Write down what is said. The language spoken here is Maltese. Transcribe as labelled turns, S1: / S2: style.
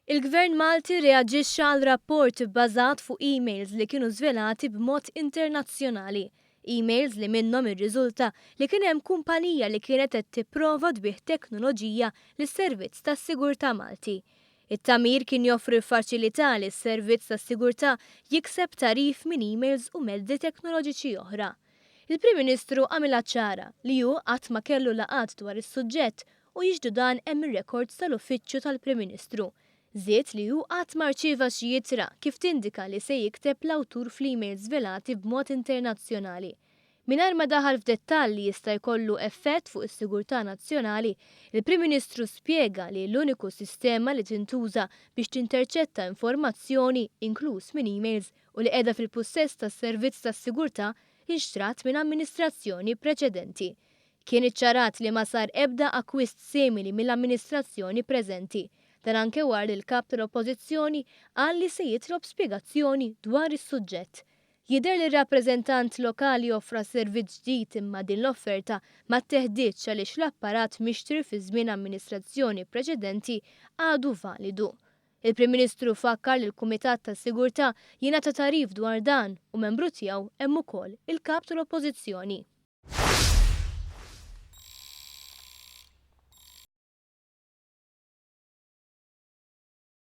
S1: Il-Gvern Malti rreaġixxa għal rapport ibbażat fuq emails li kienu żvelati b'mod internazzjonali. Emails li minnhom irriżulta li kien hemm kumpanija li kienet qed tipprova tbigħ teknoloġija lis-Servizz tas-Sigurtà Malti. It-tagħmir kien joffri l-faċilità li s-Servizz tas-Sigurtà jikseb tagħrif minn emails u mezzi teknoloġiċi oħra. Il-Prim Ministru għamilha ċara li hu qatt ma kellu laqgħat dwar is-suġġett u jixhdu dan hemm ir-rekords tal-Uffiċċju tal-Prim Ministru. Żied li hu qatt ma rċieva xi ittra kif tindika li se jikteb l-awtur fl-emails żvelati b'mod internazzjonali. Mingħajr ma daħal f'dettall li jista' jkollu effett fuq is-sigurtà nazzjonali, il-Prim Ministru spjega li l-uniku sistema li tintuża biex tinterċetta informazzjoni, inkluż minn emails, u li qiegħda fil-pussess tas-Servizz tas-Sigurtà inxtrat minn amministrazzjoni preċedenti. Kien iċċarat li ma sar ebda akkwist simili mill-amministrazzjoni preżenti. Dan anke wara li l-Kap tal-Oppożizzjoni qal li se jitlob spjegazzjoni dwar is-suġġett. Jidher li r-rappreżentant lokali offra servizz ġdid imma din l-offerta ma tteħditx għaliex l-apparat mixtri fi żmien amministrazzjoni preċedenti għadu validu. Il-Prim Ministru fakkar li l-Kumitat tas-Sigurtà jingħata tagħrif dwar dan u membru tiegħu hemm ukoll il-Kap tal-Oppożizzjoni.